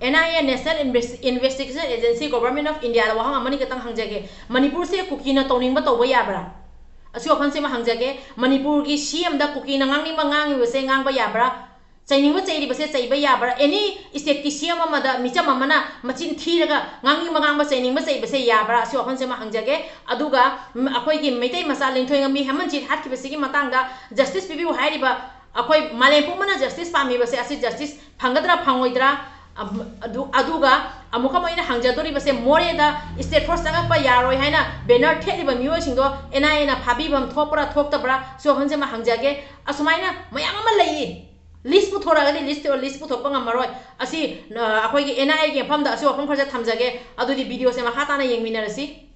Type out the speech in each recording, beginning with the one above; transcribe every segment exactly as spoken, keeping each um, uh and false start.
And I A, National Investi- Investigation Agency, Government of Indiaꯗ ꯋꯥꯍꯪ ꯑꯃꯅꯤ ꯈꯛꯇꯪ ꯍꯪꯖꯒꯦ꯫ ꯃꯅꯤꯄꯨꯔꯁꯦ ꯀꯨꯀꯤꯅ ꯇꯧꯅꯤꯡꯕ ꯇꯧꯕ ꯌꯥꯕ꯭ꯔꯥ? ꯑꯁꯤ ꯋꯥꯐꯝꯁꯤꯃ ꯍꯪꯖꯒꯦ꯫ ꯃꯅꯤꯄꯨꯔꯒꯤ ꯁꯤ ꯑꯦꯝꯗ ꯀꯨꯀꯤꯅ ꯉꯥꯡꯅꯤꯡꯕ ꯉꯥꯡꯉꯤꯕꯁꯦ ꯉꯥꯡꯕ ꯌꯥꯕ꯭ꯔꯥ? ꯆꯩꯅꯤꯡꯕ ꯆꯩꯔꯤꯕꯁꯦ ꯆꯩꯕ ꯌꯥꯕ꯭ꯔꯥ? Any stateꯀꯤ ꯁꯤ ꯑꯦꯝ ꯑꯃꯗ ꯃꯤꯆꯝ ꯑꯃꯅ ꯃꯆꯤꯟ ꯊꯤꯔꯒ ꯉꯥꯡꯅꯤꯡꯕ ꯉꯥꯡꯕ, ꯆꯩꯅꯤꯡꯕ ꯆꯩꯕꯁꯦ ꯌꯥꯕ꯭ꯔꯥ? ꯑꯁꯤ ꯋꯥꯐꯝꯁꯤꯃ ꯍꯪꯖꯒꯦ꯫ ꯑꯗꯨꯒ, ꯎꯝ, ꯑꯩꯈꯣꯏꯒꯤ ꯃꯩꯇꯩ ꯃꯆꯥ ꯂꯤꯟꯊꯣꯏꯉꯝꯕꯤ ꯍꯦꯃꯟꯖꯤꯠ ꯍꯥꯠꯈꯤꯕꯁꯤꯒꯤ ꯃꯇꯥꯡꯗ justice ꯄꯤꯕꯤꯌꯨ ꯍꯥꯏꯔꯤꯕ ꯑꯩꯈꯣꯏ ꯃꯥꯂꯦꯝ ꯄꯨꯝꯕꯅ justice ꯄꯥꯝꯃꯤꯕꯁꯦ, ꯑꯁꯤ justice ꯐꯪꯒꯗ꯭ꯔꯥ ꯐꯪꯉꯣꯏꯗ꯭ꯔꯥ? ꯑꯝ, ꯑꯗꯨ, ꯑꯗꯨꯒ ꯑꯃꯨꯛꯀ ꯃꯣꯏꯅ ꯍꯪꯖꯗꯣꯔꯤꯕꯁꯦ, ꯃꯣꯔꯦꯗ state force ꯆꯪꯉꯛꯄ ꯌꯥꯔꯣꯏ ꯍꯥꯏꯅ banner ꯊꯦꯠꯂꯤꯕ ꯃꯤꯑꯣꯏꯁꯤꯡꯗꯣ ꯑꯦꯟ ꯑꯥꯏ ꯑꯦꯅ ꯐꯥꯕꯤꯐꯝ ꯊꯣꯛꯄ꯭ꯔꯥ ꯊꯣꯛꯇꯕ꯭ꯔꯥ? ꯁꯤ ꯋꯥꯐꯝꯁꯤꯃ ꯍꯪꯖꯒꯦ꯫ ꯑꯁꯨꯃꯥꯏꯅ ꯃꯌꯥꯝ ꯑꯃ ꯂꯩꯌꯦ꯫ List ꯄꯨꯊꯣꯔꯛꯑꯒꯗꯤ list, list ꯄꯨꯊꯣꯛꯄ ꯉꯝꯃꯔꯣꯏ꯫ ꯑꯁꯤ, ꯑ, ꯑꯩꯈꯣꯏꯒꯤ ꯑꯦꯟ ꯑꯥꯏ ꯑꯦꯒꯤ ꯃꯐꯝꯗ ꯑꯁꯤ ꯋꯥꯐꯝ ꯈꯔꯁꯦ ꯊꯝꯖꯒꯦ꯫ ꯑꯗꯨꯗꯤ videoꯁꯦ ꯃꯈꯥ ꯇꯥꯅ ꯌꯦꯡꯃꯤꯟꯅꯔꯁꯤ꯫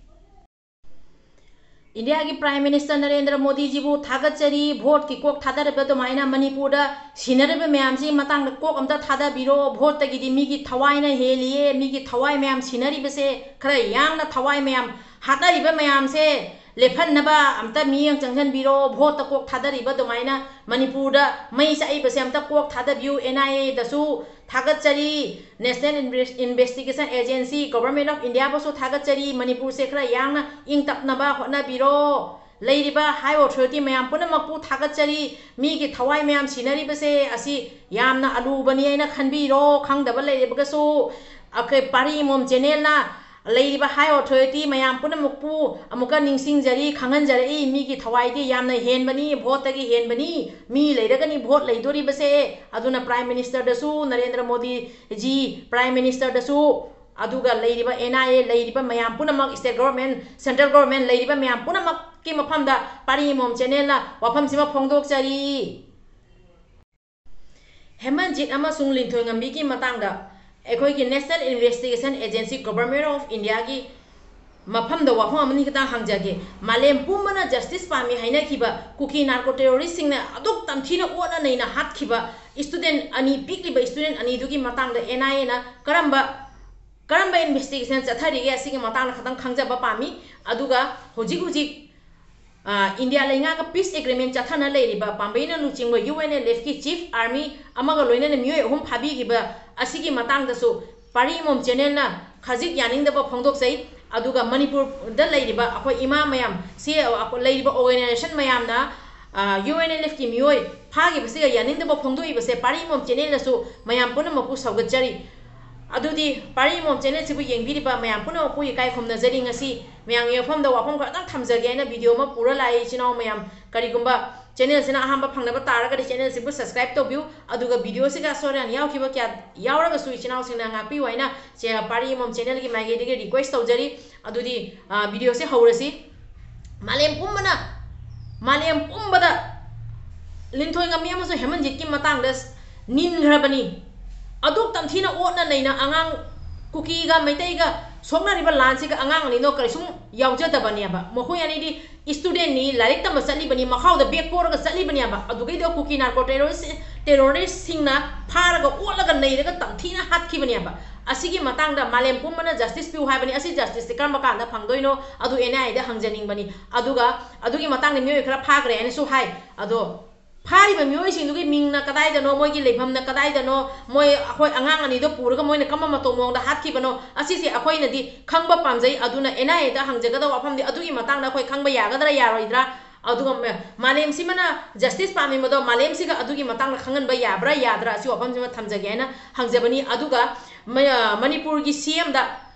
ꯏꯟꯗꯤꯌꯥꯒꯤ Prime Minister ꯅꯔꯦꯟꯗ꯭ꯔ ꯃꯣꯗꯤꯖꯤꯕꯨ ꯊꯥꯒꯠꯆꯔꯤ꯫ Voteꯀꯤ ꯀꯣꯛ ꯊꯥꯗꯔꯤꯕ ꯑꯗꯨꯃꯥꯏꯅ ꯃꯅꯤꯄꯨꯔꯗ ꯁꯤꯅꯔꯤꯕ ꯃꯌꯥꯝꯁꯤꯒꯤ ꯃꯇꯥꯡꯗ ꯀꯣꯛ ꯑꯝꯇ ꯊꯥꯗꯕꯤꯔꯣ꯫ Voteꯇꯒꯤꯗꯤ ꯃꯤꯒꯤ ꯊꯋꯥꯏꯅ ꯍꯦꯜꯂꯤꯌꯦ꯫ ꯃꯤꯒꯤ ꯊꯋꯥꯏ ꯃꯌꯥꯝ ꯁꯤꯅꯔꯤꯕꯁꯦ ꯈꯔ ꯌꯥꯡꯅ, ꯊꯋꯥꯏ ꯃꯌꯥꯝ ꯍꯥꯠꯅꯔꯤꯕ ꯃꯌꯥꯝꯁꯦ ꯂꯦꯞꯍꯟꯅꯕ ꯑꯝꯇ ꯃꯤꯠꯌꯦꯡ ꯆꯪꯁꯤꯟꯕꯤꯔꯣ꯫ Voteꯇ ꯀꯣꯛ ꯊꯥꯗꯔꯤꯕ ꯑꯗꯨꯃꯥꯏꯅ ꯃꯅꯤꯄꯨꯔꯗ ꯃꯩ ꯆꯥꯛꯏꯕꯁꯦ ꯑꯝꯇ ꯀꯣꯛ ꯊꯥꯗꯕꯤꯌꯨ꯫ ꯑꯦꯟ ꯑꯥꯏ ꯑꯦꯗꯁꯨ ꯊꯥꯒꯠꯆꯔꯤ, National Inves- Investigation Agency, Government of Indiaꯕꯨꯁꯨ ꯊꯥꯒꯠꯆꯔꯤ꯫ ꯃꯅꯤꯄꯨꯔꯁꯦ ꯈꯔ ꯌꯥꯡꯅ ꯏꯪ ꯇꯞꯅꯕ ꯍꯣꯠꯅꯕꯤꯔꯣ꯫ ꯂꯩꯔꯤꯕ high authority ꯃꯌꯥꯝ ꯄꯨꯝꯅꯃꯛꯄꯨ ꯊꯥꯒꯠꯆꯔꯤ꯫ ꯃꯤꯒꯤ ꯊꯋꯥꯏ ꯃꯌꯥꯝ ꯁꯤꯅꯔꯤꯕꯁꯦ ꯑꯁꯤ ꯌꯥꯝꯅ ꯑꯂꯨꯕꯅꯤ ꯍꯥꯏꯅ ꯈꯟꯕꯤꯔꯣ꯫ ꯈꯪꯗꯕ ꯂꯩꯔꯒꯁꯨ ꯑꯩꯈꯣꯏ ꯄꯥꯔꯤ ꯑꯃꯣꯝ channelꯅ ꯂꯩꯔꯤꯕ high authority ꯃꯌꯥꯝ ꯄꯨꯝꯅꯃꯛꯄꯨ ꯑꯃꯨꯛꯀ ꯅꯤꯡꯁꯤꯡꯖꯔꯤ, ꯈꯪꯍꯟꯖꯔꯛꯏ꯫ ꯃꯤꯒꯤ ꯊꯋꯥꯏꯗꯤ ꯌꯥꯝꯅ ꯍꯦꯟꯕꯅꯤ, voteꯇꯒꯤ ꯍꯦꯟꯕꯅꯤ꯫ ꯃꯤ ꯂꯩꯔꯒꯅꯤ vote ꯂꯩꯗꯣꯔꯤꯕꯁꯦ꯫ ꯑꯗꯨꯅ Prime Ministerꯗꯁꯨ, ꯅꯔꯦꯟꯗ꯭ꯔ ꯃꯣꯗꯤꯖꯤ Prime Ministerꯗꯁꯨ, ꯑꯗꯨꯒ ꯂꯩꯔꯤꯕ ꯑꯦꯟ ꯑꯥꯏ ꯑꯦ, ꯂꯩꯔꯤꯕ ꯃꯌꯥꯝ ꯄꯨꯝꯅꯃꯛ, state government, central government, ꯂꯩꯔꯤꯕ ꯃꯌꯥꯝ ꯄꯨꯝꯅꯃꯛꯀꯤ ꯃꯐꯝꯗ ꯄꯥꯔꯤ ꯑꯃꯣꯝ channelꯅ ꯋꯥꯐꯝꯁꯤꯃ ꯐꯣꯡꯗꯣꯛꯆꯔꯤ꯫ ꯍꯦꯃꯟꯖꯤꯠ ꯑꯃꯁꯨꯡ ꯂꯤꯟꯊꯣꯏꯉꯝꯕꯤꯒꯤ ꯃꯇꯥꯡꯗ ꯑꯩꯈꯣꯏꯒꯤ National Investigation Agency, Government of Indiaꯒꯤ ꯃꯐꯝꯗ ꯋꯥꯐꯝ ꯑꯃꯅꯤ ꯈꯛꯇꯪ ꯍꯪꯖꯒꯦ꯫ ꯃꯥꯂꯦꯝ ꯄꯨꯝꯕꯅ justice ꯄꯥꯝꯃꯤ ꯍꯥꯏꯅꯈꯤꯕ ꯀꯨꯀꯤ narco terroristꯁꯤꯡꯅ ꯑꯗꯨꯛ ꯇꯝꯊꯤꯅ ꯑꯣꯠꯅ ꯅꯩꯅ ꯍꯥꯠꯈꯤꯕ student ꯑꯅꯤ, ꯄꯤꯛꯂꯤꯕ student ꯑꯅꯤꯗꯨꯒꯤ ꯃꯇꯥꯡꯗ ꯑꯦꯟ ꯑꯥꯏ ꯑꯦꯅ ꯀꯔꯝꯕ, ꯀꯔꯝꯕ investigation ꯆꯠꯊꯔꯤꯒꯦ? ꯑꯁꯤꯒꯤ ꯃꯇꯥꯡꯗ ꯈꯛꯇꯪ ꯈꯪꯖꯕ ꯄꯥꯝꯃꯤ꯫ ꯑꯗꯨꯒ ꯍꯧꯖꯤꯛ ꯍꯧꯖꯤꯛ ꯏꯟꯗꯤꯌꯥ ꯂꯩꯉꯥꯛꯀ peace agreement ꯆꯠꯊꯅ ꯂꯩꯔꯤꯕ ꯄꯥꯝꯕꯩꯅ ꯂꯨꯆꯤꯡꯕ UNLFꯀꯤ chief army ꯑꯃꯒ ꯂꯣꯏꯅꯅ ꯃꯤꯑꯣꯏ ꯑꯍꯨꯝ ꯐꯥꯕꯤꯈꯤꯕ ꯑꯁꯤꯒꯤ ꯃꯇꯥꯡꯗꯁꯨ ꯄꯥꯔꯤ ꯏꯃꯣꯝ channelꯅ ꯈꯖꯤꯛ ꯌꯥꯅꯤꯡꯗꯕ ꯐꯣꯡꯗꯣꯛꯆꯩ꯫ ꯑꯗꯨꯒ ꯃꯅꯤꯄꯨꯔꯗ ꯂꯩꯔꯤꯕ ꯑꯩꯈꯣꯏ ꯏꯃꯥ ꯃꯌꯥꯝ, ꯁꯤ ꯂꯩꯔꯤꯕ organization ꯃꯌꯥꯝꯅ UNLFꯀꯤ ꯃꯤꯑꯣꯏ ꯐꯥꯈꯤꯕꯁꯤꯒ ꯌꯥꯅꯤꯡꯗꯕ ꯐꯣꯡꯗꯣꯛꯏꯕꯁꯦ ꯄꯥꯔꯤ ꯏꯃꯣꯝ channelꯅꯁꯨ ꯃꯌꯥꯝ ꯄꯨꯝꯅꯃꯛꯄꯨ ꯁꯧꯒꯠꯆꯔꯤ꯫ ꯑꯗꯨꯗꯤ ꯄꯥꯔꯤ ꯏꯃꯣꯝ channelꯁꯤꯕꯨ ꯌꯦꯡꯕꯤꯔꯤꯕ ꯃꯌꯥꯝ ꯄꯨꯝꯅꯃꯛꯄꯨ ꯏꯀꯥꯏ ꯈꯨꯝꯅꯖꯔꯤ꯫ ꯉꯁꯤ ꯃꯌꯥꯝꯒꯤ ꯃꯐꯝꯗ ꯋꯥꯐꯝ ꯈꯔꯗꯪ ꯊꯝꯖꯒꯦ ꯍꯥꯏꯅ video ꯑꯃ ꯄꯨꯔ ꯂꯥꯛꯏ꯫ ꯏꯆꯤꯟ ꯏꯅꯥꯎ ꯃꯌꯥꯝ, ꯀꯔꯤꯒꯨꯝꯕ channelꯁꯤꯅ ꯑꯍꯥꯟꯕ ꯐꯪꯅꯕ ꯇꯥꯔꯒꯗꯤ channelꯁꯤꯕꯨ subscribe ꯇꯧꯕꯤꯌꯨ꯫ ꯑꯗꯨꯒ videoꯁꯤꯒ ꯑꯁꯣꯏ ꯑꯔꯥꯟ ꯌꯥꯎꯈꯤꯕ ꯀꯌꯥ ꯌꯥꯎꯔꯒꯁꯨ ꯏꯆꯤꯟ ꯏꯅꯥꯎꯁꯤꯡꯅ ꯉꯥꯛꯄꯤꯌꯨ ꯍꯥꯏꯅ ꯆꯦ ꯄꯥꯔꯤ ꯏꯃꯣꯝ channelꯒꯤ ꯃꯥꯏꯀꯩꯗꯒꯤ request ꯇꯧꯖꯔꯤ꯫ ꯑꯗꯨꯗꯤ videoꯁꯦ ꯍꯧꯔꯁꯤ꯫ ꯃꯥꯂꯦꯝ ꯄꯨꯝꯕꯅ, ꯃꯥꯂꯦꯝ ꯄꯨꯝꯕꯗ ꯂꯤꯟꯊꯣꯏ ꯉꯝꯕꯤ ꯑꯃꯁꯨꯡ ꯍꯦꯃꯟꯖꯤꯠꯀꯤ ꯃꯇꯥꯡꯗ ꯅꯤꯟꯈ꯭ꯔꯕꯅꯤ꯫ ꯑꯗꯨꯛ ꯇꯝꯊꯤꯅ ꯑꯣꯠꯅ ꯅꯩꯅ ꯑꯉꯥꯡ ꯀꯨꯀꯤꯒ ꯃꯩꯇꯩꯒ ꯁꯣꯛꯅꯔꯤꯕ ꯂꯥꯟꯁꯤꯒ ꯑꯉꯥꯡ ꯑꯅꯤꯗꯣ ꯀꯔꯤꯁꯨꯝ ꯌꯥꯎꯖꯗꯕꯅꯦꯕ꯫ ꯃꯈꯣꯏ ꯑꯅꯤꯗꯤ studentꯅꯤ, ꯂꯥꯏꯔꯤꯛ ꯇꯝꯕ ꯆꯠꯂꯤꯕꯅꯤ, ꯃꯈꯥꯎꯗ bag ꯄꯣꯔꯒ ꯆꯠꯂꯤꯕꯅꯦꯕ꯫ ꯑꯗꯨꯒꯩꯗꯣ ꯀꯨꯀꯤ narco terrorist, terroristꯁꯤꯡꯅ ꯐꯥꯔꯒ ꯑꯣꯠꯂꯒ ꯅꯩꯔꯒ ꯇꯝꯊꯤꯅ ꯍꯥꯠꯈꯤꯕꯅꯦꯕ꯫ ꯑꯁꯤꯒꯤ ꯃꯇꯥꯡꯗ ꯃꯥꯂꯦꯝ ꯄꯨꯝꯕꯅ justice ꯄꯤꯌꯨ ꯍꯥꯏꯕꯅꯤ꯫ ꯑꯁꯤ justiceꯁꯦ ꯀꯔꯝꯕ ꯀꯥꯟꯗ ꯐꯪꯗꯣꯏꯅꯣ? ꯑꯗꯨ NIAꯗ ꯍꯪꯖꯅꯤꯡꯕꯅꯤ꯫ ꯑꯗꯨꯒ ꯑꯗꯨꯒꯤ ꯃꯇꯥꯡꯗ ꯃꯤꯑꯣꯏ ꯈꯔ ꯐꯥꯈ꯭ꯔꯦ ꯍꯥꯏꯅꯁꯨ ꯍꯥꯏ꯫ ꯑꯗꯣ ꯐꯥꯔꯤꯕ ꯃꯤꯑꯣꯏꯁꯤꯡꯗꯨꯒꯤ ꯃꯤꯡꯅ ꯀꯗꯥꯏꯗꯅꯣ, ꯃꯣꯏꯒꯤ ꯂꯩꯐꯝꯅ ꯀꯗꯥꯏꯗꯅꯣ, ꯃꯣꯏ, ꯑꯩꯈꯣꯏ ꯑꯉꯥꯡ ꯑꯅꯤꯗꯣ ꯄꯨꯔꯒ ꯃꯣꯏꯅ ꯀꯔꯝꯕ ꯃꯇꯧ ꯃꯑꯣꯡꯗ ꯍꯥꯠꯈꯤꯕꯅꯣ, ꯑꯁꯤꯁꯦ ꯑꯩꯈꯣꯏꯅꯗꯤ ꯈꯪꯕ ꯄꯥꯝꯖꯩ꯫ ꯑꯗꯨꯅ NIAꯗ ꯍꯪꯖꯒꯗꯕ ꯋꯥꯐꯝꯗꯤ ꯑꯗꯨꯒꯤ ꯃꯇꯥꯡꯗ ꯑꯩꯈꯣꯏ ꯈꯪꯕ ꯌꯥꯒꯗ꯭ꯔꯥ ꯌꯥꯔꯣꯏꯗ꯭ꯔꯥ? ꯑꯗꯨꯒ ꯃ-, ꯃꯥꯂꯦꯝꯁꯤꯃꯅ justice ꯄꯥꯝꯃꯤꯕꯗꯣ ꯃꯥꯂꯦꯝꯁꯤꯒ ꯑꯗꯨꯒꯤ ꯃꯇꯥꯡꯗ ꯈꯪꯍꯟꯕ ꯌꯥꯕ꯭ꯔꯥ ꯌꯥꯗ꯭ꯔꯥ? ꯑꯁꯤ ꯋꯥꯐꯝꯁꯤꯃ ꯊꯝꯖꯒꯦ ꯍꯥꯏꯅ ꯍꯪꯖꯕꯅꯤ꯫ ꯑꯗꯨꯒ ꯃ-, ꯃꯅꯤꯄꯨꯔꯒꯤ CMꯗ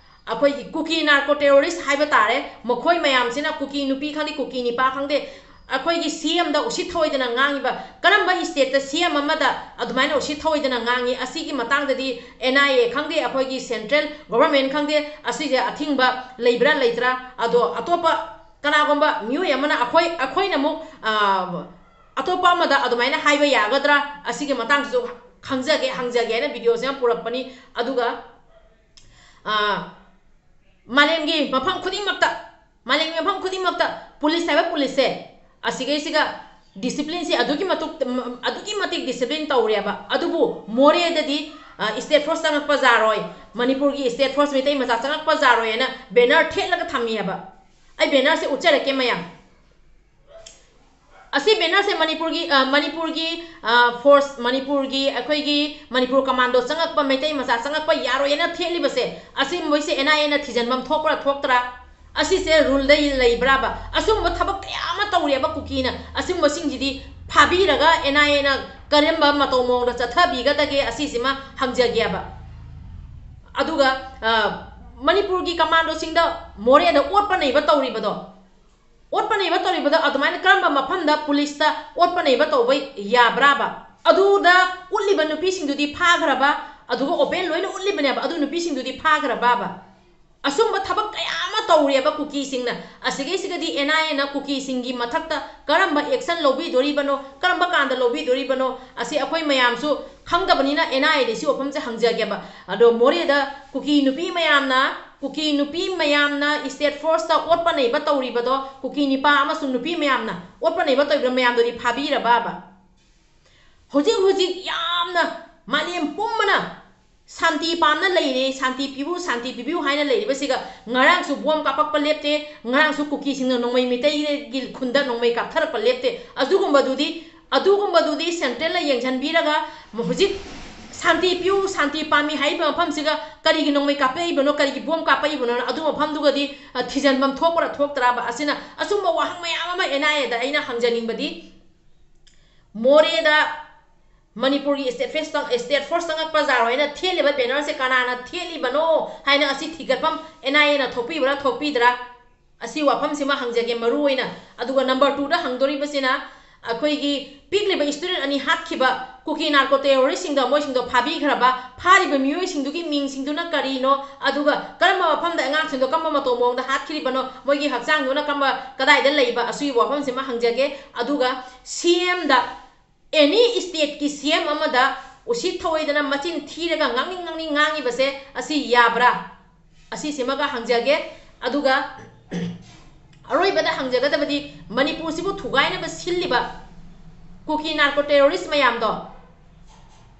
ꯑꯩꯈꯣꯏꯒꯤ ꯀꯨꯀꯤ narco terrorist ꯍꯥꯏꯕ ꯇꯥꯔꯦ, ꯃꯈꯣꯏ ꯃꯌꯥꯝꯁꯤꯅ ꯀꯨꯀꯤ ꯅꯨꯄꯤ ꯈꯪꯗꯦ, ꯀꯨꯀꯤ ꯅꯨꯄꯥ ꯈꯪꯗꯦ, ꯑꯩꯈꯣꯏꯒꯤ CMꯗ ꯎꯁꯤꯠ ꯊꯑꯣꯏꯗꯅ ꯉꯥꯡꯉꯤꯕ, ꯀꯔꯝꯕ stateꯇ CM ꯑꯃꯗ ꯑꯗꯨꯃꯥꯏꯅ ꯎꯁꯤꯠ ꯊꯑꯣꯏꯗꯅ ꯉꯥꯡꯉꯤ? ꯑꯁꯤꯒꯤ ꯃꯇꯥꯡꯗꯗꯤ NIA ꯈꯪꯗꯦ, ꯑꯩꯈꯣꯏꯒꯤ central government ꯈꯪꯗꯦ, ꯑꯁꯤꯁꯦ ꯑꯊꯤꯡꯕ ꯂꯩꯕ꯭ꯔꯥ ꯂꯩꯇ꯭ꯔꯥ? ꯑꯗꯣ ꯑꯇꯣꯞꯄ ꯀꯅꯥꯒꯨꯝꯕ ꯃꯤꯑꯣꯏ ꯑꯃꯅ ꯑꯩꯈꯣꯏ, ꯑꯩꯈꯣꯏꯅ ꯑꯃꯨꯛ, ꯑ, ꯑꯇꯣꯞꯄ ꯑꯃꯗ ꯑꯗꯨꯃꯥꯏꯅ ꯍꯥꯏꯕ ꯌꯥꯒꯗ꯭ꯔꯥ? ꯑꯁꯤꯒꯤ ꯃꯇꯥꯡꯁꯤꯁꯨ ꯈꯪꯖꯒꯦ, ꯍꯪꯖꯒꯦ ꯍꯥꯏꯅ videoꯁꯦ ꯑꯃ ꯄꯨꯔꯛꯄꯅꯤ꯫ ꯑꯗꯨꯒ, ꯑ, ꯃꯥꯂꯦꯝꯒꯤ ꯃꯐꯝ ꯈꯨꯗꯤꯡꯃꯛꯇ, ꯃꯥꯂꯦꯝꯒꯤ ꯃꯐꯝ ꯈꯨꯗꯤꯡꯃꯛꯇ police ꯍꯥꯏꯕ policeꯁꯦ, ꯑꯁꯤꯒꯩꯁꯤꯒ disciplineꯁꯦ ꯑꯗꯨꯒꯤ ꯃꯇꯨꯡ, ꯑꯗꯨꯛꯀꯤ ꯃꯇꯤꯛ discipline ꯇꯧꯔꯦꯕ꯫ ꯑꯗꯨꯕꯨ ꯃꯣꯔꯦꯗꯗꯤ, ꯑ, state force ꯆꯪꯉꯛꯄ ꯌꯥꯔꯣꯏ, ꯃꯅꯤꯄꯨꯔꯒꯤ state force ꯃꯩꯇꯩ ꯃꯆꯥ ꯆꯪꯉꯛꯄ ꯌꯥꯔꯣꯏ ꯍꯥꯏꯅ banner ꯊꯦꯠꯂꯒ ꯊꯝꯃꯤꯑꯕ꯫ ꯑꯩ bannerꯁꯦ ꯎꯠꯆꯔꯛꯀꯦ ꯃꯌꯥꯝ꯫ ꯑꯁꯤ bannerꯁꯦ ꯃꯅꯤꯄꯨꯔꯒꯤ, ꯑ, ꯃꯅꯤꯄꯨꯔꯒꯤ, ꯑ, force, ꯃꯅꯤꯄꯨꯔꯒꯤ, ꯑꯩꯈꯣꯏꯒꯤ ꯃꯅꯤꯄꯨꯔ commando ꯆꯪꯉꯛꯄ, ꯃꯩꯇꯩ ꯃꯆꯥ ꯆꯪꯉꯛꯄ ꯌꯥꯔꯣꯏꯅ ꯊꯦꯠꯂꯤꯕꯁꯦ, ꯑꯁꯤ ꯃꯣꯏꯁꯦ NIAꯅ ꯊꯤꯖꯤꯟꯐꯝ ꯊꯣꯛꯄ꯭ꯔꯥ ꯊꯣꯛꯇ꯭ꯔꯥ? ꯑꯁꯤꯁꯦ ruleꯗ ꯂꯩꯕ꯭ꯔꯥꯕ? ꯑꯁꯤꯒꯨꯝꯕ ꯊꯕꯛ ꯀꯌꯥ ꯑꯃ ꯇꯧꯔꯦꯕ ꯀꯨꯀꯤꯅ꯫ ꯑꯁꯤꯒꯨꯝꯕꯁꯤꯡꯁꯤꯗꯤ ꯐꯥꯕꯤꯔꯒ NIAꯅ ꯀꯔꯝꯕ ꯃꯇꯧ ꯃꯑꯣꯡꯗ ꯆꯠꯊꯕꯤꯒꯗꯒꯦ, ꯑꯁꯤꯁꯤꯃ ꯍꯪꯖꯒꯦꯕ꯫ ꯑꯗꯨꯒ, ꯑ, ꯃꯅꯤꯄꯨꯔꯒꯤ commandoꯁꯤꯡꯗ ꯃꯣꯔꯦꯗ ꯑꯣꯠꯄ ꯅꯩꯕ ꯇꯧꯔꯤꯕꯗꯣ, ꯑꯣꯠꯄ ꯅꯩꯕ ꯇꯧꯔꯤꯕꯗꯣ ꯑꯗꯨꯃꯥꯏꯅ ꯀꯔꯝꯕ ꯃꯐꯝꯗ policeꯇ ꯑꯣꯠꯄ ꯅꯩꯕ ꯇꯧꯕ ꯌꯥꯕ꯭ꯔꯥꯕ? ꯑꯗꯨꯗ ꯎꯠꯂꯤꯕ ꯅꯨꯄꯤꯁꯤꯡꯗꯨꯗꯤ ꯐꯥꯈ꯭ꯔꯕ? ꯑꯗꯨꯒ open ꯂꯣꯏꯅ ꯎꯠꯂꯤꯕꯅꯦꯕ, ꯑꯗꯨ ꯅꯨꯄꯤꯁꯤꯡꯗꯨꯗꯤ ꯐꯥꯈ꯭ꯔꯕꯕ? ꯑꯁꯨꯝꯕ ꯊꯕꯛ ꯀꯌꯥ ꯑꯃ ꯇꯧꯔꯦꯕ ꯀꯨꯀꯤꯁꯤꯡꯅ꯫ ꯑꯁꯤꯒꯩꯁꯤꯒꯗꯤ NIAꯅ ꯀꯨꯀꯤꯁꯤꯡꯒꯤ ꯃꯊꯛꯇ ꯀꯔꯝꯕ action ꯂꯧꯕꯤꯗꯣꯔꯤꯕꯅꯣ, ꯀꯔꯝꯕ ꯀꯥꯟꯗ ꯂꯧꯕꯤꯗꯣꯔꯤꯕꯅꯣ, ꯑꯁꯤ ꯑꯩꯈꯣꯏ ꯃꯌꯥꯝꯁꯨ ꯈꯪꯗꯕꯅꯤꯅ NIAꯗ ꯁꯤ ꯋꯥꯐꯝꯁꯦ ꯍꯪꯖꯒꯦꯕ꯫ ꯑꯗꯣ ꯃꯣꯔꯦꯗ ꯀꯨꯀꯤ ꯅꯨꯄꯤ ꯃꯌꯥꯝꯅ, ꯀꯨꯀꯤ ꯅꯨꯄꯤ ꯃꯌꯥꯝꯅ state forceꯇ ꯑꯣꯠꯄ ꯅꯩꯕ ꯇꯧꯔꯤꯕꯗꯣ, ꯀꯨꯀꯤ ꯅꯤꯄꯥ ꯑꯃꯁꯨꯡ ꯅꯨꯄꯤ ꯃꯌꯥꯝꯅ ꯑꯣꯠꯄ ꯅꯩꯕ ꯇꯧꯔꯤꯕ ꯃꯌꯥꯝꯗꯨꯗꯤ ꯐꯥꯕꯤꯔꯕꯕ? ꯍꯧꯖꯤꯛ ꯍꯧꯖꯤꯛ ꯌꯥꯝꯅ ꯃꯥꯂꯦꯝ ꯄꯨꯝꯕꯅ ꯁꯥꯟꯇꯤ ꯄꯥꯝꯅ ꯂꯩꯔꯦ, ꯁꯥꯟꯇꯤ ꯄꯤꯕꯤꯌꯨ, ꯁꯥꯟꯇꯤ ꯄꯤꯕꯤꯌꯨ ꯍꯥꯏꯅ ꯂꯩꯔꯤꯕꯁꯤꯒ, ꯉꯔꯥꯡꯁꯨ ꯕꯣꯝ ꯀꯥꯞꯄꯛꯄ ꯂꯦꯞꯇꯦ, ꯉꯔꯥꯡꯁꯨ ꯀꯨꯀꯤꯁꯤꯡꯅ ꯅꯣꯡꯃꯩ ꯃꯩꯇꯩꯒꯤ ꯈꯨꯟꯗ ꯅꯣꯡꯃꯩ ꯀꯥꯞꯊꯔꯛꯄ ꯂꯦꯞꯇꯦ꯫ ꯑꯗꯨꯒꯨꯝꯕꯗꯨꯗꯤ, ꯑꯗꯨꯒꯨꯝꯕꯗꯨꯗꯤ centreꯅ ꯌꯦꯡꯁꯤꯟꯕꯤꯔꯒ, ꯍꯧꯖꯤꯛ ꯁꯥꯟꯇꯤ ꯄꯤꯌꯨ, ꯁꯥꯟꯇꯤ ꯄꯥꯝꯃꯤ ꯍꯥꯏꯔꯤꯕ ꯃꯐꯝꯁꯤꯒ ꯀꯔꯤꯒꯤ ꯅꯣꯡꯃꯩ ꯀꯥꯞꯄꯛꯏꯕꯅꯣ, ꯀꯔꯤꯒꯤ ꯕꯣꯝ ꯀꯥꯞꯄꯛꯏꯕꯅꯣ, ꯑꯗꯨ ꯃꯐꯝꯗꯨꯒꯗꯤ, ꯑ, ꯊꯤꯖꯤꯟꯐꯝ ꯊꯣꯛꯄ꯭ꯔꯥ ꯊꯣꯛꯇ꯭ꯔꯥꯕ? ꯑꯁꯤꯅ ꯑꯆꯨꯝꯕ ꯋꯥꯍꯪ ꯃꯌꯥꯝ ꯑꯃ NIAꯗ ꯑꯩꯅ ꯍꯪꯖꯅꯤꯡꯕꯗꯤ, ꯃꯣꯔꯦꯗ ꯃꯅꯤꯄꯨꯔꯒꯤ state force ꯆꯪ-, state force ꯆꯪꯉꯛꯄ ꯌꯥꯔꯣꯏꯅ ꯊꯦꯠꯂꯤꯕ bannerꯁꯦ ꯀꯅꯥꯅ ꯊꯦꯠꯂꯤꯕꯅꯣ ꯍꯥꯏꯅ ꯑꯁꯤ ꯊꯤꯒꯠꯐꯝ NIAꯅ ꯊꯣꯛꯄꯤꯕ꯭ꯔꯥ ꯊꯣꯛꯄꯤꯗ꯭ꯔꯥ? ꯑꯁꯤ ꯋꯥꯐꯝꯁꯤꯃ ꯍꯪꯖꯒꯦ ꯃꯔꯨ ꯑꯣꯏꯅ꯫ ꯑꯗꯨꯒ number twoꯗ ꯍꯪꯗꯣꯔꯤꯕꯁꯤꯅ, ꯑꯩꯈꯣꯏꯒꯤ ꯄꯤꯛꯂꯤꯕ student ꯑꯅꯤ ꯍꯥꯠꯈꯤꯕ ꯀꯨꯀꯤ narco terroristꯁꯤꯡꯗꯣ, ꯃꯣꯏꯁꯤꯡꯗꯣ ꯐꯥꯕꯤꯈ꯭ꯔꯕ, ꯐꯥꯔꯤꯕ ꯃꯤꯑꯣꯏꯁꯤꯡꯗꯨꯒꯤ ꯃꯤꯡꯁꯤꯡꯗꯨꯅ ꯀꯔꯤꯅꯣ, ꯑꯗꯨꯒ ꯀꯔꯝꯕ ꯃꯐꯝꯗ ꯑꯉꯥꯡꯁꯤꯡꯗꯣ ꯀꯔꯝꯕ ꯃꯇꯧ ꯃꯑꯣꯡꯗ ꯍꯥꯠꯈꯤꯔꯤꯕꯅꯣ, ꯃꯣꯏꯒꯤ ꯍꯛꯆꯥꯡꯗꯨꯅ ꯀꯔꯝꯕ, ꯀꯗꯥꯏꯗ ꯂꯩꯕ, ꯑꯁꯤꯒꯤ ꯋꯥꯐꯝꯁꯤꯃ ꯍꯪꯖꯒꯦ꯫ ꯑꯗꯨꯒ CMꯗ, any stateꯀꯤ CM ꯑꯃꯗ ꯎꯁꯤꯠ ꯊꯑꯣꯏꯗꯅ ꯃꯆꯤꯟ ꯊꯤꯔꯒ ꯉꯥꯡꯅꯤꯡ ꯉꯥꯡꯅꯤꯡ ꯉꯥꯡꯉꯤꯕꯁꯦ ꯑꯁꯤ ꯌꯥꯕ꯭ꯔꯥ? ꯑꯁꯤꯁꯤꯃꯒ ꯍꯪꯖꯒꯦ꯫ ꯑꯗꯨꯒ ꯑꯔꯣꯏꯕꯗ ꯍꯪꯖꯒꯗꯕꯗꯤ, ꯃꯅꯤꯄꯨꯔꯁꯤꯕꯨ ꯊꯨꯒꯥꯏꯅꯕ ꯁꯤꯜꯂꯤꯕ ꯀꯨꯀꯤ narco terrorist ꯃꯌꯥꯝꯗꯣ,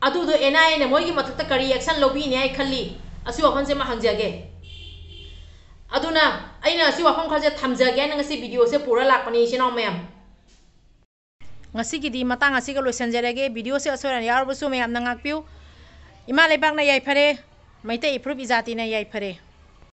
ꯑꯗꯨꯗꯣ NIAꯅ ꯃꯣꯏꯒꯤ ꯃꯊꯛꯇ ꯀꯔꯤ action ꯂꯧꯕꯤꯅꯤ ꯍꯥꯏ ꯈꯜꯂꯤ? ꯑꯁꯤ ꯋꯥꯐꯝꯁꯤꯃ ꯍꯪꯖꯒꯦ꯫ ꯑꯗꯨꯅ ꯑꯩꯅ ꯑꯁꯤ ꯋꯥꯐꯝ ꯈꯔꯁꯦ ꯊꯝꯖꯒꯦ ꯍꯥꯏꯅ ꯉꯁꯤ videoꯁꯦ ꯄꯨꯔ ꯂꯥꯛꯄꯅꯤ, ꯏꯆꯤꯟ ꯏꯅꯥꯎ ꯃꯌꯥꯝ꯫ ꯉꯁꯤꯒꯤꯗꯤ ꯃꯇꯥꯡ ꯑꯁꯤꯒ ꯂꯣꯏꯁꯤꯟꯖꯔꯒꯦ꯫ ꯚꯤꯗꯤꯑꯣꯁꯦ ꯑꯁꯣꯏ ꯑꯔꯥꯟ ꯌꯥꯎꯔꯕꯁꯨ ꯃꯌꯥꯝꯅ ꯉꯥꯛꯄꯤꯌꯨ꯫ ꯏꯃꯥ ꯂꯩꯕꯥꯛꯅ ꯌꯥꯏꯐꯔꯦ, ꯃꯩꯇꯩ ꯏꯐꯨꯔꯨꯞ ꯏꯖꯥꯇꯤꯅ ꯌꯥꯏꯐꯔꯦ꯫